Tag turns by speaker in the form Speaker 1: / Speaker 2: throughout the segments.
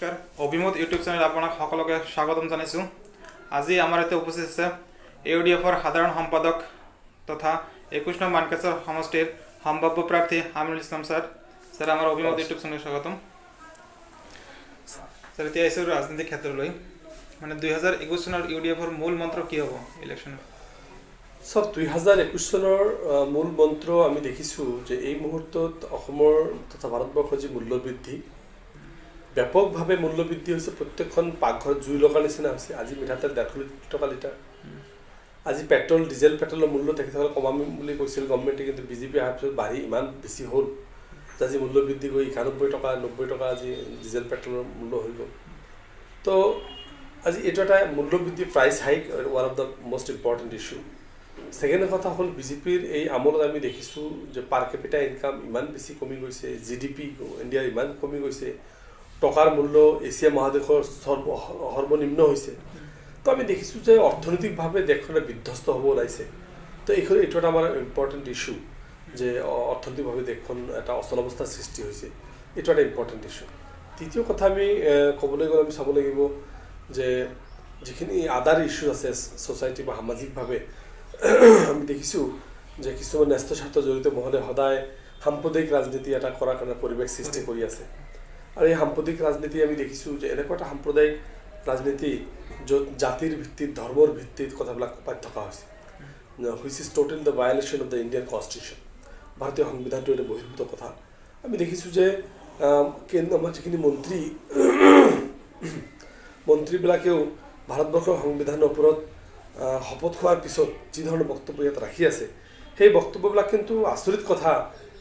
Speaker 1: নমস্কাৰ, অভিমত YouTube channel আপোনাক সকলোকে স্বাগতম জনাইছোঁ। আজি আমাৰ ইয়াতে উপস্থিত আছে ইউ ডি এফৰ সাধাৰণ সম্পাদক তথা 21 নং মানকাচৰ সমষ্টিৰ সম্ভাৱ্য প্ৰাৰ্থী আমিনুল ইছলাম ছাৰ। ছাৰ, আমাৰ অভিমত ইউটিউব চেনেলে স্বাগতম। ছাৰ, এতিয়া আহিছোঁ ৰাজনৈতিক ক্ষেত্ৰলৈ। মানে 2021 চনৰ ইউ ডি এফৰ মূল মন্ত্ৰ কি হ'ব ইলেকশ্যনত?
Speaker 2: চাওক, 2021 চনৰ মূল মন্ত্ৰ আমি দেখিছোঁ যে এই মুহূৰ্তত অসমৰ তথা ভাৰতবৰ্ষৰ যি মূল্যবৃদ্ধি, ব্যাপকভাৱে মূল্যবৃদ্ধি হৈছে, প্ৰত্যেকখন পাকঘৰত জুই লগাৰ নিচিনা হৈছে। আজি মিঠাতেল 150 টকা লিটাৰ। আজি পেট্ৰল, ডিজেল, পেট্ৰলৰ মূল্য তেখেতসকলে কমাম বুলি কৈছিল গভমেণ্টে, কিন্তু বিজেপি অহাৰ পিছত বাঢ়ি ইমান বেছি হ'ল যে আজি মূল্যবৃদ্ধি গৈ 91 টকা, 90 টকা আজি ডিজেল পেট্ৰলৰ মূল্য হৈ গ'ল। তো আজি এইটো এটা মূল্যবৃদ্ধি, price hike, one of the most important issue. Second কথা হ'ল, বিজেপিৰ এই আমোলত আমি দেখিছোঁ যে পাৰ কেপিটা ইনকাম ইমান বেছি কমি গৈছে, জিডিপি ইণ্ডিয়াৰ ইমান কমি গৈছে, টকাৰ মূল্য এছিয়া মহাদেশৰ সৰ্বনিম্ন হৈছে। তো আমি দেখিছোঁ যে অৰ্থনৈতিকভাৱে দেশখনে বিধ্বস্ত হ'ব ওলাইছে। তো এইটো এটা আমাৰ ইম্পৰ্টেণ্ট ইছ্যু যে অৰ্থনৈতিকভাৱে দেশখন এটা অচল অৱস্থাৰ সৃষ্টি হৈছে। এইটো এটা ইম্পৰ্টেণ্ট ইছ্যু। তৃতীয় কথা আমি ক'বলৈ গ'লে আমি চাব লাগিব যে যিখিনি আদাৰ ইছ্যু আছে ছ'চাইটি বা সামাজিকভাৱে, আমি দেখিছোঁ যে কিছুমান ন্যস্ত স্বাৰ্থ জড়িত মহলে সদায় সাম্প্ৰদায়িক ৰাজনীতি এটা কৰাৰ কাৰণে পৰিৱেশ সৃষ্টি কৰি আছে। আৰু এই সাম্প্ৰদায়িক ৰাজনীতি আমি দেখিছোঁ যে এনেকুৱা এটা সাম্প্ৰদায়িক ৰাজনীতি য'ত জাতিৰ ভিত্তিত, ধৰ্মৰ ভিত্তিত কথাবিলাক পাতি থকা হৈছে, which is total the violation of the Indian Constitution. ভাৰতীয় সংবিধানটো এটা বহিৰ্ভূত কথা। আমি দেখিছোঁ যে কেন্দ্ৰ আমাৰ যিখিনি মন্ত্ৰীবিলাকেও ভাৰতবৰ্ষৰ সংবিধানৰ ওপৰত শপত খোৱাৰ পিছত যি ধৰণৰ বক্তব্য ইয়াত ৰাখি আছে, সেই বক্তব্যবিলাক কিন্তু আচৰিত কথা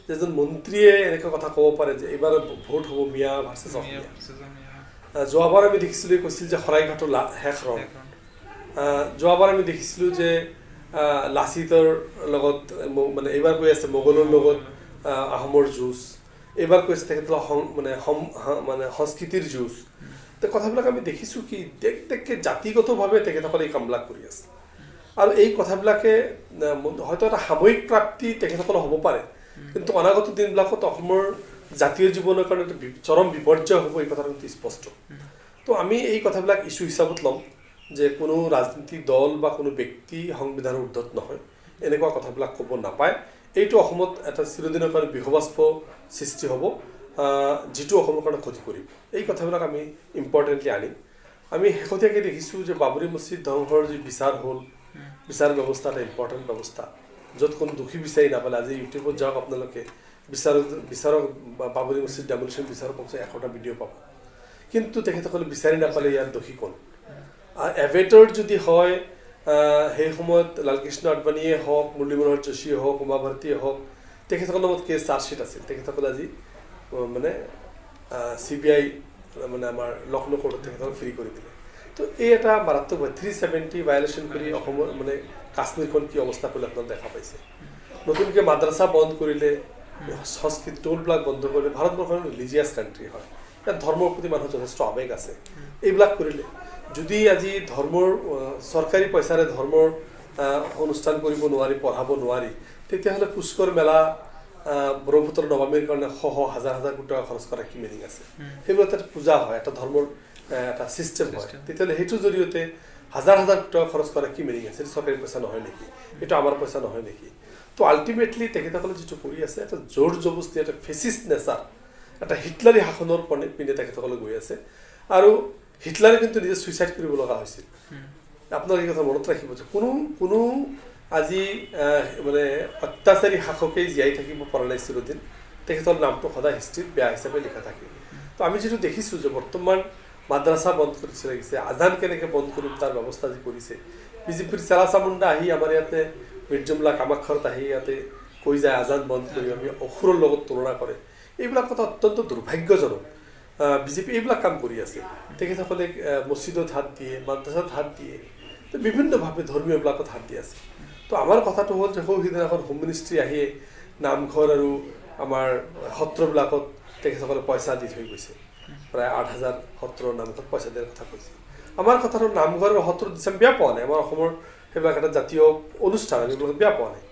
Speaker 2: যে এজন মন্ত্ৰীয়ে এনেকুৱা কথা ক'ব পাৰে যে এইবাৰ ভোট হ'ব মিয়া ভাৰ্চেছ অসমীয়া। যোৱাবাৰ আমি দেখিছিলোঁ, কৈছিল যে শৰাইঘাটৰ শেষ ৰণ। যোৱাবাৰ আমি দেখিছিলোঁ যে লাচিতৰ লগত মানে এইবাৰ কৈ আছে মোগলৰ লগত আহোমৰ যুঁজ, এইবাৰ কৈছে তেখেতৰ মানে মানে সংস্কৃতিৰ যুঁজ। তো কথাবিলাক আমি দেখিছোঁ কি দেখ দেখকে জাতিগতভাৱে তেখেতসকলে এই কামবিলাক কৰি আছে। আৰু এই কথাবিলাকে হয়তো এটা সাময়িক প্ৰাপ্তি তেখেতসকলৰ হ'ব পাৰে, কিন্তু অনাগত দিনবিলাকত অসমৰ জাতীয় জীৱনৰ কাৰণে এটা চৰম বিপৰ্যয় হ'ব, এই কথাটো কিন্তু স্পষ্ট। তো আমি এই কথাবিলাক ইছ্যু হিচাপত ল'ম যে কোনো ৰাজনীতিক দল বা কোনো ব্যক্তি সংবিধানৰ ঊৰ্ধত নহয়, এনেকুৱা কথাবিলাক ক'ব নাপায়। এইটো অসমত এটা চিৰদিনৰ কাৰণে বিষবাষ্প সৃষ্টি হ'ব, যিটো অসমৰ কাৰণে ক্ষতি কৰিব। এই কথাবিলাক আমি ইম্পৰ্টেণ্টলি আনিম। আমি শেহতীয়াকৈ দেখিছোঁ যে বাবৰি মছজিদ ধ্বংসৰ যি বিচাৰ হ'ল, বিচাৰ ব্যৱস্থা এটা ইম্পৰ্টেণ্ট ব্যৱস্থা য'ত কোনো দোষী বিচাৰি নাপালে। আজি ইউটিউবত যাওক আপোনালোকে, বিচাৰক বিচাৰক বাবৰি মছজিদ ডেমলিশ্যন বিচাৰক কমচে 100টা ভিডিঅ' পাব, কিন্তু তেখেতসকলে বিচাৰি নাপালে ইয়াত দোষী কোন। এভেটৰ যদি হয়, সেই সময়ত লালকৃষ্ণ আডবাণীয়ে হওক, মুৰলী মনোহৰ যোশীয়ে হওক, উমা ভাৰতীয়ে হওক, তেখেতসকলৰ লগত কেছ চাৰ্জশ্বিট আছিল। তেখেতসকলে আজি মানে চিবিআই মানে আমাৰ লক্ষ্ণৌ কোৰ্টত তেখেতসকলক ফ্ৰী কৰি দিলে। তো এই এটা মাৰাত্মক 370 ভায়লেশ্যন কৰি অসমৰ মানে কাশ্মীৰখন কি অৱস্থা কৰিলে আপোনালোকে দেখা পাইছে। নতুনকৈ মাদ্ৰাছা বন্ধ কৰিলে, সংস্কৃত টোলবিলাক বন্ধ কৰিলে। ভাৰতবৰ্ষ ৰিলিজিয়াছ কাণ্ট্ৰি হয়, ইয়াত ধৰ্মৰ প্ৰতি মানুহৰ যথেষ্ট আৱেগ আছে। এইবিলাক কৰিলে যদি আজি ধৰ্মৰ চৰকাৰী পইচাৰে ধৰ্মৰ অনুষ্ঠান কৰিব নোৱাৰি, পঢ়াব নোৱাৰি, তেতিয়াহ'লে পুষ্কৰ মেলা, ব্ৰহ্মপুত্ৰ নমামীৰ কাৰণে শ শ হাজাৰ হাজাৰ কোটি টকা খৰচ কৰা কি মিনিং আছে? সেইবিলাক এটা পূজা হয়, এটা ধৰ্মৰ এটা ছিষ্টেম হয়। তেতিয়াহ'লে সেইটোৰ জৰিয়তে হাজাৰ হাজাৰ কোটি টকা খৰচ কৰা কি মিনিং আছে? সেইটো চৰকাৰী পইচা নহয় নেকি? এইটো আমাৰ পইচা নহয় নেকি? তো আল্টিমেটলি তেখেতসকলে যিটো কৰি আছে, এটা জোৰ জবস্তি, এটা ফেচিষ্ট নেচাৰ, এটা হিটলাৰী শাসনৰ পিনে তেখেতসকলে গৈ আছে। আৰু হিটলাৰে কিন্তু নিজে ছুইচাইড কৰিব লগা হৈছিল। আপোনালোকে এই কথা মনত ৰাখিব যে কোনো কোনো আজি মানে অত্যাচাৰী শাসকেই জীয়াই থাকিব পৰা নাই চিৰদিন। তেখেতৰ নামটো সদায় হিষ্ট্ৰীত বেয়া হিচাপে লিখা থাকে। তো আমি যিটো দেখিছোঁ যে বৰ্তমান মাদ্ৰাছা বন্ধ কৰি লাগিছে, আজান কেনেকৈ বন্ধ কৰিম তাৰ ব্যৱস্থা যি কৰিছে, বিজেপিৰ চেলা চামুণ্ডা আহি আমাৰ ইয়াতে মিৰ্জুমলা কামাখ্যাত আহি ইয়াতে কৈ যায় আজান বন্ধ কৰি আমি অসুৰৰ লগত তুলনা কৰে। এইবিলাক কথা অত্যন্ত দুৰ্ভাগ্যজনক। বিজেপি এইবিলাক কাম কৰি আছে। তেখেতসকলে মছজিদত হাত দিয়ে, মাদ্ৰাছাত হাত দিয়ে, তো বিভিন্নভাৱে ধৰ্মীয়বিলাকত হাত দি আছে। তো আমাৰ কথাটো হ'ল যে সৌ সিদিনাখন হোম মিনিষ্ট্ৰী আহিয়ে নামঘৰ আৰু আমাৰ সত্ৰবিলাকত তেখেতসকলে পইচা দি থৈ গৈছে। প্ৰায় 8000 সত্ৰ নামঘৰত পইচা দিয়াৰ কথা কৈছে। আমাৰ কথাটো, নামঘৰ আৰু সত্ৰ দিছে, আমি বেয়া পোৱা নাই। আমাৰ অসমৰ সেইবিলাক এটা জাতীয় অনুষ্ঠান, আমি এইবিলাক বেয়া পোৱা নাই।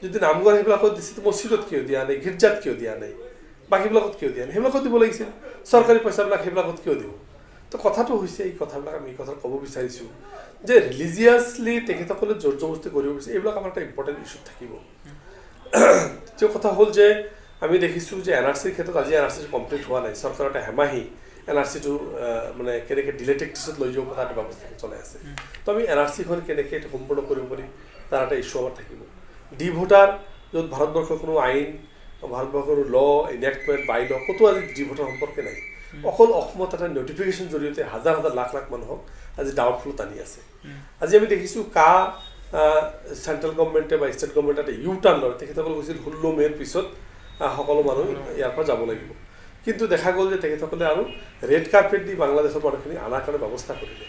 Speaker 2: যদি নামঘৰ সেইবিলাকত দিছে, তো মছজিদত কিয় দিয়া নাই? গীৰ্জাত কিয় দিয়া নাই? বাকীবিলাকত কিয় দিয়া নাই? সেইবিলাকত দিব লাগিছিল। চৰকাৰী পইচাবিলাক সেইবিলাকত কিয় দিব? তো কথাটো হৈছে, এই কথাবিলাক আমি এই কথা ক'ব বিচাৰিছোঁ যে ৰিলিজিয়াছলি তেখেতসকলে জোৰ জবস্তি কৰিব বিচাৰে, এইবিলাক আমাৰ এটা ইম্পৰ্টেণ্ট ইছ্যু থাকিব। দ্বিতীয় কথা হ'ল যে আমি দেখিছোঁ যে এন আৰ চিৰ ক্ষেত্ৰত আজি এন আৰ চি কমপ্লিট হোৱা নাই, চৰকাৰৰ এটা হেমাহি এন আৰ চিটো মানে কেনেকৈ ডিলে টেকটিক্সত লৈ যাব তাৰ এটা ব্যৱস্থা চলাই আছে। তো আমি এন আৰ চিখন কেনেকৈ এইটো সম্পূৰ্ণ কৰিব পাৰি তাৰ এটা ইছ্যু আমাৰ থাকিব। ডি ভোটাৰ, য'ত ভাৰতবৰ্ষৰ কোনো আইন, ভাৰতবৰ্ষৰ ল, ইনেক্টমেণ্ট, বাই ল ক'তো আজি ডি ভোটাৰ সম্পৰ্কে নাই। অকল অসমত এটা নটিফিকেশ্যন জৰিয়তে হাজাৰ হাজাৰ লাখ লাখ মানুহক আজি ডাউটফুলত আনি আছে। আজি আমি দেখিছোঁ কা চেণ্ট্ৰেল গভমেণ্টে বা ষ্টেট গভমেণ্টে এটা ইউ টাৰ্ণ লয়। তেখেতসকলে কৈছিল 16 মে'ৰ পিছত সকলো মানুহ ইয়াৰ পৰা যাব লাগিব, কিন্তু দেখা গ'ল যে তেখেতসকলে আৰু ৰেড কাৰ্পেট দি বাংলাদেশৰ মানুহখিনি অনাৰ কাৰণে ব্যৱস্থা কৰিলে।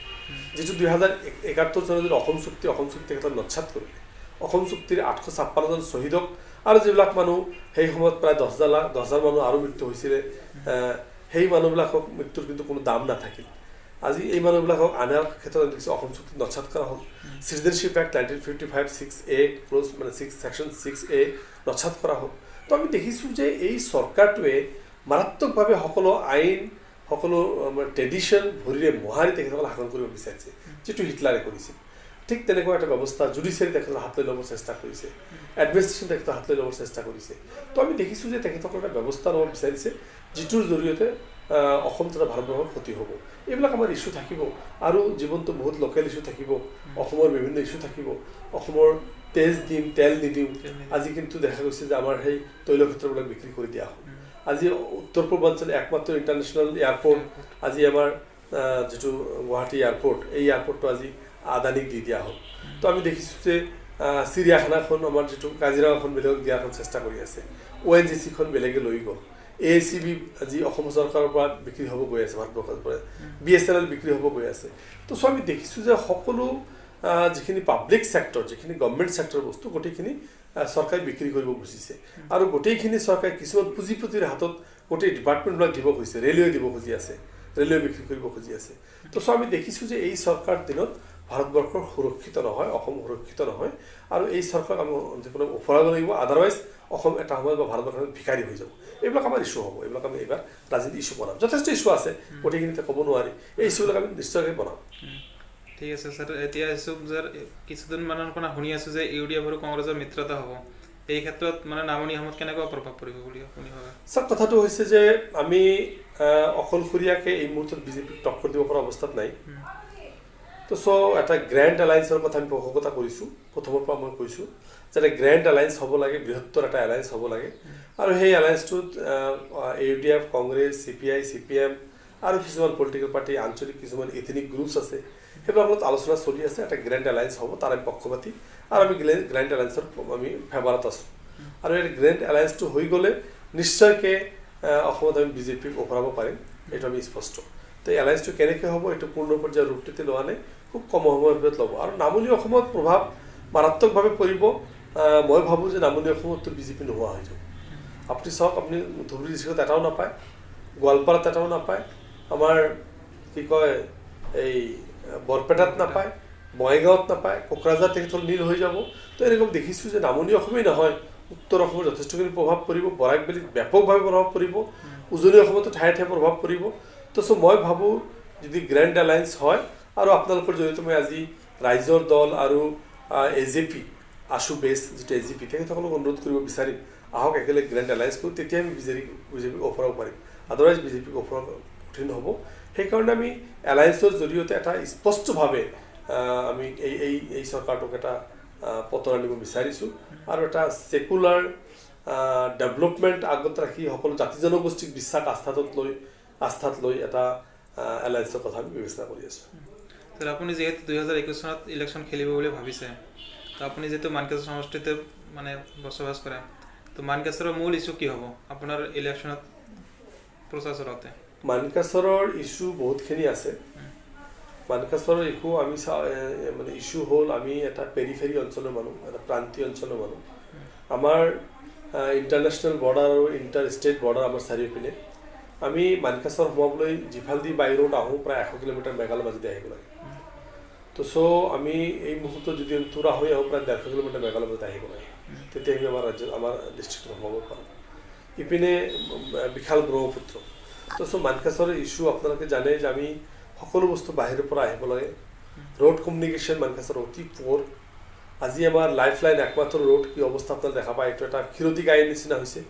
Speaker 2: যিটো 2071 চনত যিটো অসম চুক্তি, অসম চুক্তি তেখেতসকলে নস্যাৎ কৰিলে। অসম চুক্তিৰ 856 জন শ্বহীদক আৰু যিবিলাক মানুহ সেই সময়ত প্ৰায় 10,000 মানুহ আৰু মৃত্যু হৈছিলে, সেই মানুহবিলাকক মৃত্যুৰ কিন্তু কোনো দাম নাথাকিল। আজি এই মানুহবিলাকক আনাৰ ক্ষেত্ৰত দেখিছোঁ অসম চুক্তি নস্যাৎ কৰা হ'ল। Citizenship act 1955 6A close মানে ছেকশ্যন 6A নস্যাৎ কৰা হ'ল। তো আমি দেখিছোঁ যে এই চৰকাৰটোৱে মাৰাত্মকভাৱে সকলো আইন, সকলো ট্ৰেডিশ্যন ভৰিৰে মোহাৰি তেখেতসকলে শাসন কৰিব বিচাৰিছে, যিটো হিটলাৰে কৰিছিল। ঠিক তেনেকুৱা এটা ব্যৱস্থা জুডিচিয়াৰী তেখেতৰ হাত লৈ ল'ব চেষ্টা কৰিছে, এডমিনিষ্ট্ৰেশ্যন তেখেতৰ হাত লৈ ল'ব চেষ্টা কৰিছে। তো আমি দেখিছোঁ যে তেখেতসকলে এটা ব্যৱস্থা ল'ব বিচাৰিছে যিটোৰ জৰিয়তে অসম তথা ভাৰতবৰ্ষৰ ক্ষতি হ'ব। এইবিলাক আমাৰ ইছ্যু থাকিব আৰু জীৱনটো বহুত লোকেল ইছ্যু থাকিব, অসমৰ বিভিন্ন ইছ্যু থাকিব। অসমৰ তেজ দিম তেল নিদিওঁ, আজি কিন্তু দেখা গৈছে যে আমাৰ সেই তৈল ক্ষেত্ৰবিলাক বিক্ৰী কৰি দিয়া হ'ল। আজি উত্তৰ পূৰ্বাঞ্চলে একমাত্ৰ ইণ্টাৰনেশ্যনেল এয়াৰপৰ্ট, আজি আমাৰ যিটো গুৱাহাটী এয়াৰপৰ্ট, এই এয়াৰপৰ্টটো আজি আদানীক দি দিয়া হ'ল। তো আমি দেখিছোঁ যে চিৰিয়াখানাখন আমাৰ যিটো কাজিৰঙাখন বেলেগক দিয়াৰ চেষ্টা কৰি আছে, ONGCখন বেলেগে লৈ গ'ল, ACB আজি অসম চৰকাৰৰ পৰা বিক্ৰী হ'ব গৈ আছে, ভাৰতবৰ্ষৰ পৰা BSNL বিক্ৰী হ'ব গৈ আছে। তো চ' আমি দেখিছোঁ যে সকলো যিখিনি পাব্লিক ছেক্টৰ, যিখিনি গভমেণ্ট ছেক্টৰৰ বস্তু গোটেইখিনি চৰকাৰে বিক্ৰী কৰিব খুজিছে আৰু গোটেইখিনি চৰকাৰে কিছুমান পুঁজিপতিৰ হাতত গোটেই ডিপাৰ্টমেণ্টবিলাক দিব খুজিছে, ৰেলৱে দিব খুজি আছে, ৰেলৱে বিক্ৰী কৰিব খুজি আছে। তো চ' আমি দেখিছোঁ যে এই চৰকাৰ দিনত ভাৰতবৰ্ষ সুৰক্ষিত নহয়, অসম সুৰক্ষিত নহয় আৰু এই চৰকাৰক আমি যিকোনো ওফৰাব লাগিব, আদাৰৱাইজ অসম এটা সময়ত বা ভাৰতবৰ্ষৰ ভিখাৰী হৈ যাব। এইবিলাক আমাৰ ইছ্যু হ'ব, এইবিলাক আমি এইবাৰ ৰাজনীতি ইছ্যু বনাম। যথেষ্ট ইছ্যু আছে, গোটেইখিনিতে ক'ব নোৱাৰি, এই ইছ্যুবিলাক আমি নিশ্চয়কৈ বনাম।
Speaker 1: ঠিক আছে ছাৰ, এতিয়া আহিছোঁ যে কিছুদিনমানৰ পৰা শুনি আছোঁ যে UDF আৰু কংগ্ৰেছৰ মিত্ৰতা হ'ব, এই ক্ষেত্ৰত মানে নামনি অসমত কেনেকুৱা প্ৰভাৱ পৰিব বুলি আপুনি ভাবে?
Speaker 2: ছাৰ, কথাটো হৈছে যে আমি অকলশৰীয়াকৈ এই মুহূৰ্তত বিজেপিক টক্কৰ দিব পৰা অৱস্থাত নাই। তো চ' এটা গ্ৰেণ্ড এলায়েন্সৰ কথা আমি পোষকতা কৰিছোঁ, প্ৰথমৰ পৰা মই কৈছোঁ যে এটা গ্ৰেণ্ড এলায়েন্স হ'ব লাগে, বৃহত্তৰ এটা এলায়েন্স হ'ব লাগে আৰু সেই এলায়েন্সটোত UDF, Congress, CPI, CPM আৰু কিছুমান পলিটিকেল পাৰ্টি, আঞ্চলিক কিছুমান এথনিক গ্ৰুপছ আছে, সেইবিলাকৰ লগত আলোচনা চলি আছে। এটা গ্ৰেণ্ড এলায়েন্স হ'ব, তাৰ আমি পক্ষপাতি আৰু আমি গ্ৰেণ্ড এলায়েন্সৰ আমি ফেভাৰত আছোঁ আৰু এই গ্ৰেণ্ড এলায়েন্সটো হৈ গ'লে নিশ্চয়কৈ অসমত আমি বিজেপিক ওফৰাব পাৰিম, এইটো আমি স্পষ্ট। তো এই এলায়েন্সটো কেনেকৈ হ'ব এইটো পূৰ্ণ পৰ্যায়ৰ ৰূপটোতে লোৱা নাই, খুব কম সময়ৰ ভিতৰত ল'ব আৰু নামনি অসমত প্ৰভাৱ মাৰাত্মকভাৱে পৰিব। মই ভাবোঁ যে নামনি অসমততো বিজেপি নোহোৱা হৈ যাব। আপুনি চাওক, আপুনি ধুবুৰী ডিষ্ট্ৰিক্টত এটাও নাপায়, গোৱালপাৰাত এটাও নাপায়, আমাৰ কি কয় এই বৰপেটাত নাপায়, বঙাইগাঁৱত নাপায়, কোকৰাঝাৰ তেখেতসকল নীল হৈ যাব। তো এনেকুৱা দেখিছোঁ যে নামনি অসমেই নহয়, উত্তৰ অসমত যথেষ্টখিনি প্ৰভাৱ পৰিব, বৰাক ভেলীত ব্যাপকভাৱে প্ৰভাৱ পৰিব, উজনি অসমতো ঠায়ে ঠায়ে প্ৰভাৱ পৰিব। তো চ' মই ভাবোঁ যদি গ্ৰেণ্ড এলায়েন্স হয় আৰু আপোনালোকৰ জৰিয়তে মই আজি ৰাইজৰ দল আৰু AJP, আছু বেছ যিটো AJP, তেখেতসকলক অনুৰোধ কৰিব বিচাৰিম, আহক একেলগে গ্ৰেণ্ড এলায়েন্স কৰোঁ, তেতিয়া আমি বিজেপিক ওফৰাব পাৰিম, আদাৰৱাইজ বিজেপিক ওফৰাব কঠিন হ'ব। সেইকাৰণে আমি এলায়েন্সৰ জৰিয়তে এটা স্পষ্টভাৱে আমি এই এই এই চৰকাৰটোক এটা পতন আনিব বিচাৰিছোঁ আৰু এটা ছেকুলাৰ ডেভেলপমেণ্ট আগত ৰাখি সকলো জাতি জনগোষ্ঠীক বিশ্বাস আস্থাত লৈ এটা এলায়েন্সৰ কথা আমি বিবেচনা কৰি আছোঁ।
Speaker 1: স্যাৰ, আপুনি যিহেতু 2021 চনত ইলেকশ্যন খেলিব বুলি ভাবিছে, তো আপুনি যিহেতু মানকাচৰ সমষ্টিতে মানে বসবাস কৰে, তো মানকাচৰৰ মূল ইছ্যু কি হ'ব আপোনাৰ ইলেকশ্যনত প্ৰচাৰ চলাওঁতে?
Speaker 2: মানকাচৰৰ ইছ্যু বহুতখিনি আছে। মানকাচৰৰ ইছ্যু আমি মানে ইছ্যু হ'ল আমি এটা পেৰিফেৰী অঞ্চলৰ মানুহ, এটা প্ৰান্তীয় অঞ্চলৰ মানুহ। আমাৰ ইণ্টাৰনেশ্যনেল বৰ্ডাৰ আৰু ইণ্টাৰ ষ্টেট বৰ্ডাৰ আমাৰ চাৰিওপিনে। আমি মানকাচৰ সোমাবলৈ যিফালেদি বাই ৰোড আহোঁ প্ৰায় 100 কিলোমিটাৰ মেঘালয় মাজেদি আহিব লাগে। তো চ' আমি এই মুহূৰ্তত যদি আমি তুৰা হৈ আহোঁ প্ৰায় 150 কিলোমিটাৰ মেঘালয় মাজত আহিব লাগে, তেতিয়া আমি আমাৰ ৰাজ্যত আমাৰ ডিষ্ট্ৰিক্টত সোমাব পাৰোঁ। ইপিনে বিশাল ব্ৰহ্মপুত্ৰ। তো চ' মানকাচৰৰ ইছ্যু আপোনালোকে জানে যে আমি সকলো বস্তু বাহিৰৰ পৰা আহিব লাগে। ৰোড কমিউনিকেশ্যন মানকাছাৰ অতি পুৱৰ। আজি আমাৰ লাইফ লাইন একমাত্ৰ ৰোড কি অৱস্থা আপোনালোকে দেখা পায়, এইটো এটা ক্ষীৰতী গাইৰ নিচিনা হৈছে।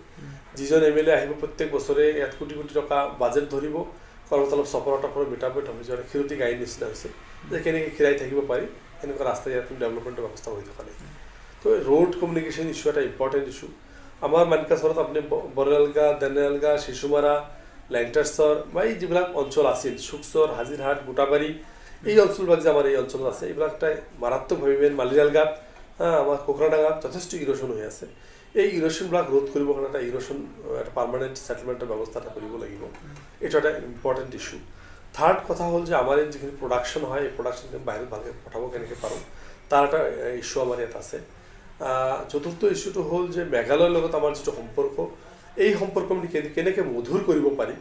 Speaker 2: যিজন MLA আহিব প্ৰত্যেক বছৰে ইয়াত কোটি কোটি টকা বাজেট ধৰিব, কৰবাত অলপ চপৰা টপৰা মিটাব হৈ যোৱা ক্ষীৰতী গাইৰ নিচিনা হৈছে, যে কেনেকৈ খীৰাই থাকিব পাৰি সেনেকুৱা ৰাস্তা ইয়াত ডেভেলপমেণ্টৰ ব্যৱস্থা হৈ থকা নাই। তো ৰোড কমিউনিকেশ্যন ইছ্যু এটা ইম্পৰ্টেণ্ট ইছ্যু। আমাৰ মানকাছৰত আপুনি বৰআলগা, দেনেলগা, শিশুমাৰা, লেংটাৰচৰ বা এই যিবিলাক অঞ্চল আছিল, সুকচৰ, হাজিৰহাট, গোটাবাৰী, এই অঞ্চলবিলাক যে আমাৰ এই অঞ্চলত আছে, এইবিলাক এটা মাৰাত্মকভাৱে ইভেন মালিৰালগাত, আমাৰ কোকৰাডাঙাত যথেষ্ট ইৰ'শ্যন হৈ আছে। এই ইৰ'শ্যনবিলাক ৰোধ কৰিবৰ কাৰণে এটা ইৰ'শ্যন এটা পাৰ্মানেণ্ট ছেটেলমেণ্টৰ ব্যৱস্থা এটা কৰিব লাগিব। এইটো এটা ইম্পৰ্টেণ্ট ইছ্যু। থাৰ্ড কথা হ'ল যে আমাৰ ইয়াত যিখিনি প্ৰডাকশ্যন হয়, এই প্ৰডাকশ্যনখিনি বাহিৰত ভালকৈ পঠাব কেনেকৈ পাৰোঁ তাৰ এটা ইছ্যু আমাৰ ইয়াত আছে। চতুৰ্থ ইছ্যুটো হ'ল যে মেঘালয়ৰ লগত আমাৰ যিটো সম্পৰ্ক, এই সম্পৰ্ক আমি কেনেকৈ মধুৰ কৰিব পাৰি,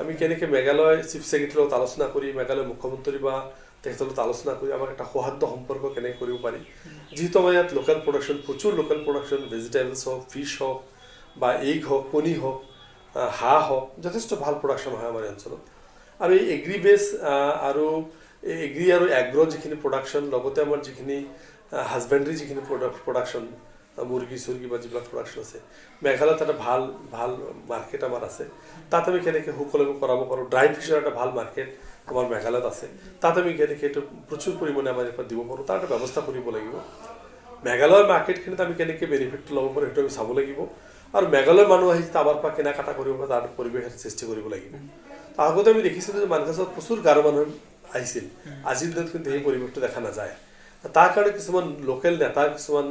Speaker 2: আমি কেনেকৈ মেঘালয় চিফ ছেক্ৰেটাৰীৰ লগত আলোচনা কৰি, মেঘালয় মুখ্যমন্ত্ৰী বা তেখেতৰ লগত আলোচনা কৰি আমাক এটা সৌহাৰ্দ্য সম্পৰ্ক কেনেকৈ কৰিব পাৰি। যিহেতু আমাৰ ইয়াত লোকেল প্ৰডাকশ্যন, প্ৰচুৰ লোকেল প্ৰডাকশ্যন, ভেজিটেবলছ হওক, ফিছ হওক বা এগ হওক, কণী হওক, হাঁহ হওক, যথেষ্ট ভাল প্ৰডাকশ্যন হয় আমাৰ এই অঞ্চলত। আৰু এই এগ্ৰি বেছ আৰু এই এগ্ৰি আৰু এগ্ৰ' যিখিনি প্ৰডাকশ্যন, লগতে আমাৰ যিখিনি হাজবেণ্ডৰী যিখিনি প্ৰডাকশ্যন, মুৰ্গী চুৰ্গী বা যিবিলাক প্ৰডাকশ্যন আছে, মেঘালয়ত এটা ভাল ভাল মাৰ্কেট আমাৰ আছে, তাত আমি কেনেকৈ সুকলমে কৰাব পাৰোঁ। ড্ৰাই ফিছৰ এটা ভাল মাৰ্কেট আমাৰ মেঘালয়ত আছে, তাত আমি কেনেকৈ এইটো প্ৰচুৰ পৰিমাণে আমাৰ ইয়াৰ পৰা দিব পাৰোঁ তাৰ এটা ব্যৱস্থা কৰিব লাগিব। মেঘালয়ৰ মাৰ্কেটখিনিত আমি কেনেকৈ বেনিফিটটো ল'ব পাৰোঁ সেইটো আমি চাব লাগিব। আৰু মেঘালয়ৰ মানুহ আহি যেতিয়া আমাৰ পৰা কিনা কাটা কৰিব পাৰে তাৰ পৰিৱেশ এটা সৃষ্টি কৰিব লাগিব। তাৰ আগতে আমি দেখিছিলোঁ যে মানকাছৰত প্ৰচুৰ গাৰো মানুহ আহিছিল, আজিৰ দিনত কিন্তু সেই পৰিৱেশটো দেখা নাযায়। তাৰ কাৰণে কিছুমান লোকেল নেতাৰ কিছুমান